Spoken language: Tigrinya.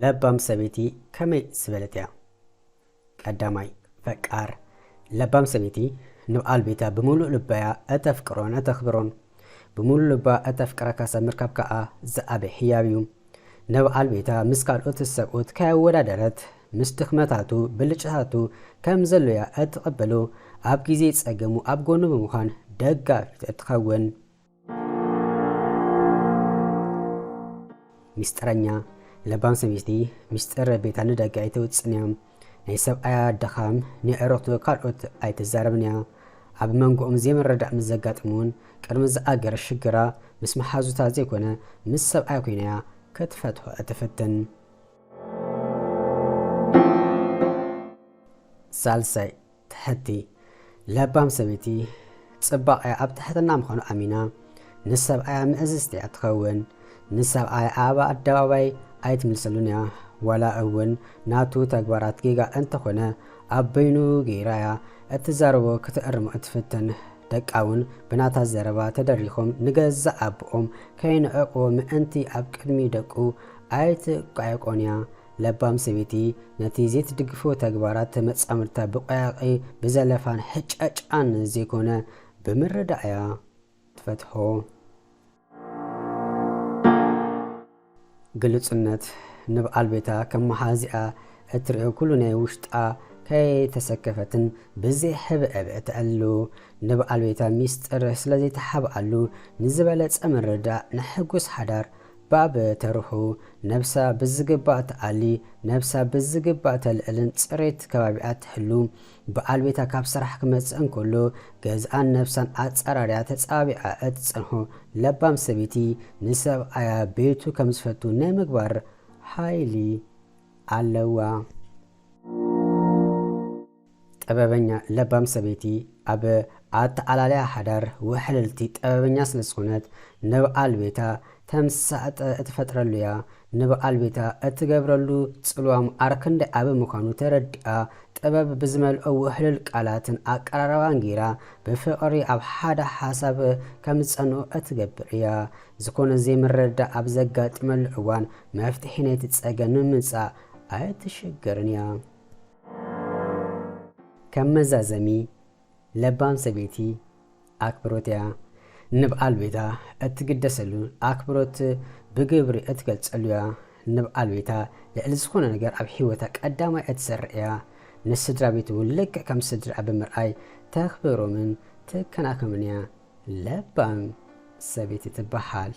ለባም ሰበይቲ ከመይ ዝበለት እያ? ቀዳማይ፣ ፈቃር። ለባም ሰበይቲ ንብዓል ቤታ ብምሉእ ልባያ እተፍቅሮን እተኽብሮን። ብምሉእ ልባ እተፍቅረካ ሰብ ምርካብ ከኣ ዝዓበየ ህያብ እዩ። ንብዓል ቤታ ምስ ካልኦት ሰብኡት ከየወዳደረት፣ ምስ ድኽመታቱ፣ ብልጭታቱ ከም ዘሎ እያ እትቕበሎ። ኣብ ግዜ ጸገሙ ኣብ ጎኑ ብምዃን ደጋፊት እትኸውን። ሚስጥረኛ። ለባም ሰበይቲ ሚስጥር ቤታ ንደገ ኣይተውጽእን እያ። ናይ ሰብኣያ ድኻም ንዕሩኽቱ ካልኦት ኣይትዛረብን እያ። ኣብ መንጎኦም ዘይምርድዳእ ምስ ዘጋጥም እውን ቅድሚ ዝኣገረ ሽግራ ምስ መሓዙታ ዘይኮነ ምስ ሰብኣያ ኮይና እያ ክትፈትሖ እትፍትን። ሳልሳይ፣ ትሕቲ። ለባም ሰበይቲ ጽባቐ ኣብ ትሕትና ምዃኑ ኣሚና፣ ንሰብኣያ ምእዝዝቲ እያ ትኸውን። ንሰብኣያ ኣብ ኣደባባይ ኣይትምልሰሉን እያ። ዋላ እውን ናቱ ተግባራት ጌጋ እንተኾነ፣ ኣብ በይኑ ጌራ እያ እትዛረቦ፣ ክትእርሞ እትፍትን። ደቃ እውን ብናታ ዘረባ ተደሪኾም ንገዛእ ኣቦኦም ከይንዕቕዎ ምእንቲ ኣብ ቅድሚ ደቁ ኣይትቋየቆን እያ። ለባም ሰበይቲ ነቲ ዘይትድግፎ ተግባራት መጻምድታ ብቋያቒ፣ ብዘለፋን ሕጨጫን ዘይኮነ ብምርዳእ እያ ትፈትሖ። ግሉጽነት። ንብዓል ቤታ ከም መሓዚኣ እትርእዮ ኩሉ ናይ ውሽጣ ከይተሰከፈትን ብዘይ ሕብእብ እተዕልሎ። ንብዓል ቤታ ሚስጥር ስለ ዘይተሓብኣሉ ንዝበለጸ ምርዳእ ንሕጉስ ሓዳር ባብ ተርሑ። ነብሳ ብዝግባእ ትኣሊ፣ ነብሳ ብዝግባእ ተልዕልን ጽሬት ከባቢኣ ትሕሉ። ብዓል ቤታ ካብ ስራሕ ክመጽእ እንከሎ ገዝኣን ነብሳን ኣጸራሪያ ተጻቢኣ እትጸንሖ ለባም ሰበይቲ ንሰብኣያ ቤቱ ከም ዝፈቱ ናይ ምግባር ሓይሊ ኣለዋ። ጥበበኛ። ለባም ሰበይቲ ኣብ ኣተኣላልያ ሓዳር ውሕልልቲ ጥበበኛ ስለ ዝኾነት ንብዓል ቤታ ተምሳጥ እትፈጥረሉ እያ። ንብዓል ቤታ እትገብረሉ ጽልዋ መኣር ክንደይ ዓቢ ምዃኑ ተረዲኣ ጥበብ ብዝመልኦ ውሕሉል ቃላትን ኣቀራርባን ጌራ ብፍቕሪ ኣብ ሓደ ሓሳብ ከም ዝጸንዑ እትገብር እያ። ዝኾነ ዘይምርድዳእ ኣብ ዘጋጥመሉ እዋን መፍትሒ ናይቲ ጸገም ንምምጻእ ኣይትሽገርን እያ። ከም መዛዘሚ፣ ለባም ሰበይቲ ኣክብሮት እያ። ንብዓል ቤታ እትግደሰሉ ኣክብሮት ብግብሪ እትገልጸሉ እያ። ንብዓል ቤታ ልዕሊ ዝኾነ ነገር ኣብ ህይወታ ቀዳማይ እትሰርዕ እያ። ንስድራ ቤት እውን ልክዕ ከም ስድራ ብምርኣይ ተኽብሮምን ትከናኸምን እያ። ለባም ሰበይቲ ትበሃል።